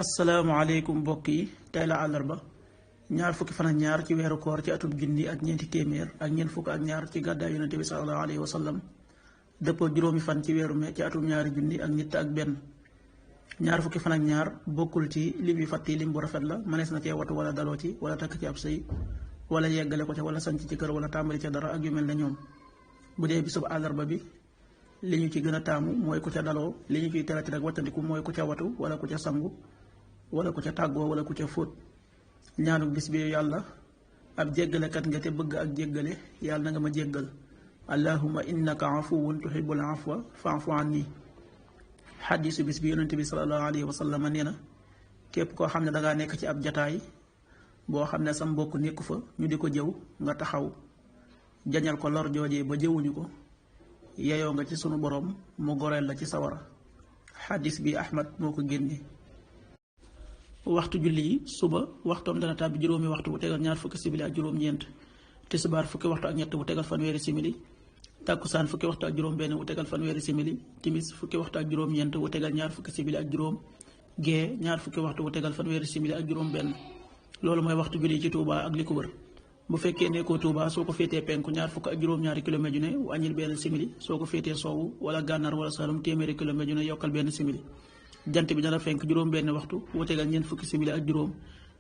asalaamaaleykum mbokk yi tey la àllarba ñaar fukki fan ak ñaar ci weeru koor ci atum junni ak ñeenti téeméer ak ñeent fukk ak ñaar ci gàddaay yonente bi sallallahu alayhi wa sallam dëppoo juróomi fan ci weeru mai ci atum ñaari junni ak ñett ak benn. ñaar fukki fan ak ñaar bokkul ci lim yu fàtti lim bu rafet la mënees na cee watu wala daloo ci wala takk ci ab sëy wala yeggale ko ca wala sanc ci kër wala tàmbali ca dara ak yu mel ne ñoom. bu dee bisub àllarba bi li ñu ci gën a taamu mooy ku ca daloo li ñu ciy terati rek wattandiku mooy ku ca watu wala ku ca sangu wala ku ca tàggoo wala ku ca fóot. ñaanu bis bi yàlla ab jéggalekat nga te bëgg ak jéggale yàlla na nga ma jéggal allahumma innaka afuwun tuhibbul afwa fa'fu anni. xaddisu bis bi yonente bi sallallahu alayhi wa sallam nee na képp koo xam ne dangaa nekk ci ab jataay boo xam ne sa mbokk nekku fa ñu di ko jëw nga taxaw jañal ko lor joojee ba jëwuñu ko yeyoo nga ci sunu borom mu goreel la ci sawara. xaddis bi ahmad moo ko génne. waxtu julli yi suba waxtoom dana tàbbi juróomi waxtu bu tegal ñaar fukki simili ak juróom-ñeent, tisbaar fukki waxtu ak ñett bu tegal fanweeri simili, tàkkusaan fukki waxtu ak juróom-benn bu tegal fanweeri simili, timis fukki waxtu ak juróom-ñeent bu tegal ñaar fukki simili ak juróom, gee ñaar fukki waxtu bu tegal fanweeri simili ak juróom-benn. loolu mooy waxtu julli ci Touba ak li ko wër. bu fekkee nekkoo Touba soo ko féetee penku ñaar fukk ak juróom-ñaari kilomètre yu ne wàññil benn simili, soo ko féetee soowu wala gànnaar wala Saalum téeméeri kilomètre yu ne yokkal benn simili. jant bi dana fenk juróom benn waxtu wu tegal ñeent fukki simili ak juróom,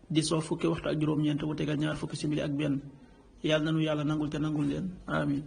di soo fukki waxtu ak juróom-ñeent wu tegal ñaar fukki simili ak benn. yàlla nanu yàlla nangul te nangul leen amin.